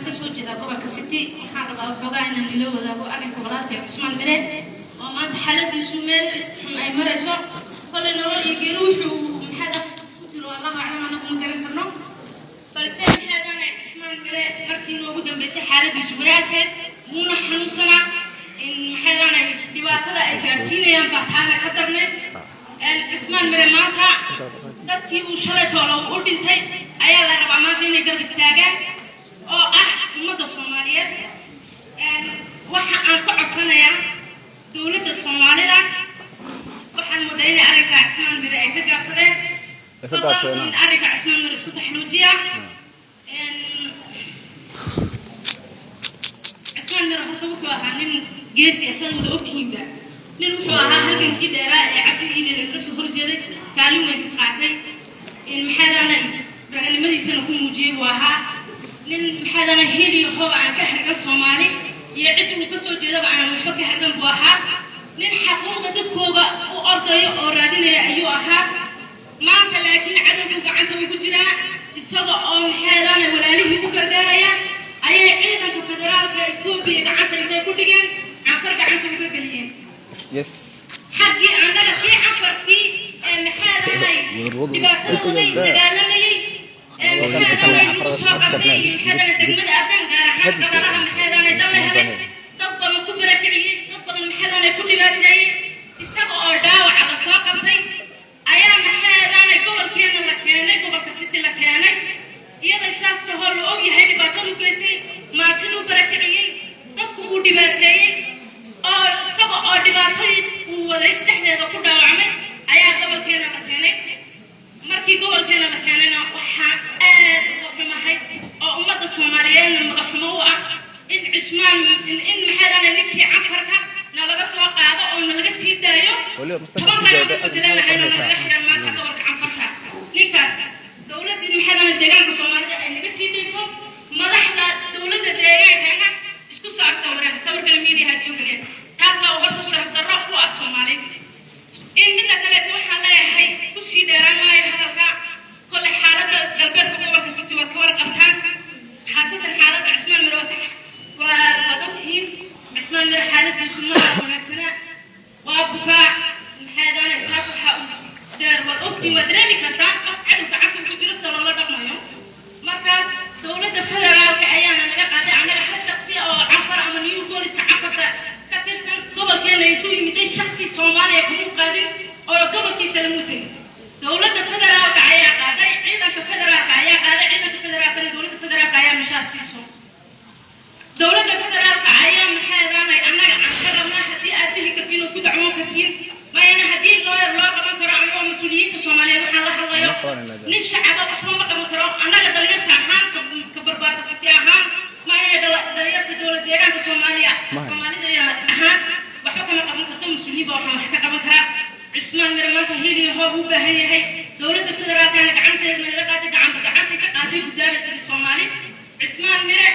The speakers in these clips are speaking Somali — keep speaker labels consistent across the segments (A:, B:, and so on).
A: Waxaan kasoo jeedaa gobolka City. Waxaan rabaa waxoogaa inaan ila wadaago arrinka walaalkay Cusmaan Mire oo maanta xaaladiisu meel xun ay marayso. Kolley nolol iyo geeri wuxuu maxaada ku jiro, Allahu aclam, anagu ma garan karno. Balse maxaadana Cusmaan Mire markii noogu dambeysay xaaladiisu walaalkeed wuuna xanuunsanaa. In maxaadana dhibaatada ay gaadhsiinayaan baa taana ka darneed. Cusmaan Mire maanta dadkii uu shalay toolo u dhintay ayaa la rabaa maanta inay garab istaagaan, oo ah ummadda Soomaaliyeed. Waxa aan ka codsanayaa dowladda Soomaalida, waxaan moodaa inay arrinka Cusmaan Mire ay ka gaabsadeen.
B: Ay ka gaabsadeen.
A: In arrinka Cusmaan Mire isku taxluujiya. Cusmaan Mire horta wuxuu ahaa nin geesi, isaga wada ogtihiinba. Nin wuxuu ahaa halgankii dheeraa ee Cabdigiile laga soo horjeeday kaalin weyn ka qaatay, in maxaadana raganimadiisana ku muujiyey buu ahaa. Nin maxaadana hil iyo hoob aan ka hargan, Soomaali iyo cid uu ka soo jeedaba aan waxba ka hargan buu ahaa. Nin xaquuqda dadkooga u ordayo oo raadinaya ayuu ahaa. Maanta laakiin cadowgu gacanta ugu jiraa. Isaga oo maxaadana walaalihii u gargaaraya ayay ciidanka federaalka Etoobiya gacanta intay ku dhigeen Canfar gacanta uga geliyeen. Xaggii annaga kii Canfarkii ee maxaadahay dhibaatada waday, dagaalamayey, ee maxaadahay lagu soo qabtay, maxaadana degmada Ardan, gaar ahaan qabalaha maxaadaanay dal la helay, dad badan ku barakiciyey, dad badan maxaadaanay ku dhibaateeyey, isaga oo dhaawaca la soo qabtay ayaa maxaadaanay gobolkeena la keenay, gobolka City la keenay, iyadoo saas tahoo la og yahay dhibaatadu geystay, maatiduu barakiciyey, dadku uu dhibaateeyey, oo isaga oo dhibaatadii uu waday dhexdeeda ku dhaawacmay ayaa gobolkeena la keenay. Markii gobolkeena la keenayna, waxaa aad uga xumahay oo ummadda Soomaaliyeedna magaxumo u ah in Cusmaan in maxaadana ninkii Canfarka na laga soo qaado oo nalaga sii daayo.
B: Weliba Mustafa
A: 10
B: ku
A: kale
B: dayda
A: ku bedelan lahayno nalaga xidhan maanta gobolka Canfarka. Ninkaas dowladdii maxaadana deegaanka Soomaalida ay naga sii dayso, madaxda dowladda deegaankana isku soo ag sawireen, sawirkana miidiyaha soo geliyeen. Taasaa horta sharaf darro ku ah Soomaali. In midda kaleeto waxaan leeyahay, kusii dheeraan maayo hadalka. Kolle xaaladda galbeedka gobolka City waad ka warqabtaan, khaasatan xaaladda Cusmaan Mire waad ogtihiin. Cusmaan Mire xaaladiisu ma wanaagsanaa, waa bukaa. Maxay doonay, taas waxaa u dheer, waad ogtihiin, waad dareemi kartaan qof cadow gacanta ku jiro sida loola dhaqmayo. Markaas dowladda federaalka ayaana naga qaaday annaga. Hal shaksi oo Canfar ama new booliska Canfarta ka tirsan gobolkeena intuu yimiday shaksi Soomaaliya kuma qaadin oo gobolkiisa lamu tegin. Dowladda federaalka ayaa qaaday, ciidanka federaalka ayaa qaaday. Ciidanka federaalkana dowladda federaalka ayaa mishaar siiso. Dowladda federaalka ayaa maxay annaga aan ka rabnaa, haddii aad dhihi kartiin ood ku dacwoon kartiin mayana, haddii lawyer loo qaban karo. Anigoo mas-uuliyiinta Soomaaliyeed waxaan la hadlayo, nin shacaba waxba ma qaban karo. Annaga dhalinyarta ahaan ka barbaarta City ahaan mayana, dhalinyarta dowlad deegaanka Soomaaliya, Soomaalida ahaan waxba kama qaban karto. Mas-uuliyiin baa waxaan wax ka qaban karaa. Cusmaan Mire maanta hiliyo hoob u baahan yahay. Dowladda federaalkana gacanteeda naga qaaday, gacanta gacantay ka qaaday guddaaba tiri Soomaali. Cusmaan Mire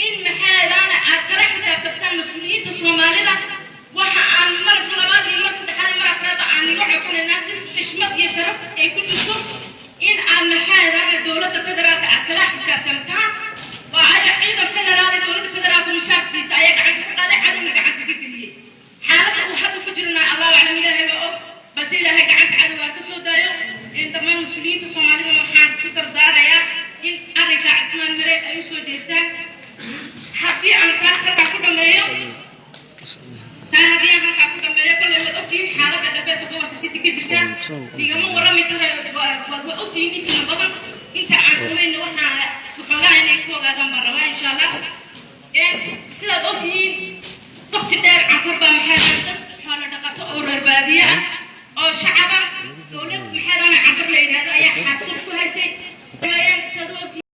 A: in maxaadaana aad kala xisaabtabtaan mas-uuliyiinta Soomaalida, waxa aan mar labaad iyo mar saddexaad iyo mar afraad aan iga codsanaynaa, si xishmad iyo sharaf ay ku jirto, in aad maxaadaana dowladda federaalka aad kala xisaabtamtaan. Waa aya ciidan federaal ee dowladda federaalka mishaar siisa ayaa gacanta ka qaaday, cadowna gacanta ka geliyey. Xaaladda uu hadda ku jirana Allahu aclam, Ilaahay baa og, balse Ilaahay gacanta cadowgaa ka soo daayo. In dhammaan mas-uuliyiinta Soomaalidana waxaan ku dardaarayaa in arrinka Cismaan Mire ay u soo jeestaan. Haddii aan taas halkaa ku dhameeyo, taa haddii aan halkaa ku dhameeyo, kolley waad ogtihiin xaaladda galbeedka gobolka City ka jirta. Igama warrami karayo, waad ogtihiin intiina badan. Inta aan ogeyna waxaa waxoogaa inay ku ogaadaan baan rabaa, insha Allah. Sidaad ogtihiin, waqti dheer Canfar baa maxaa dad xoolo dhaqato oo reer baadiye ah.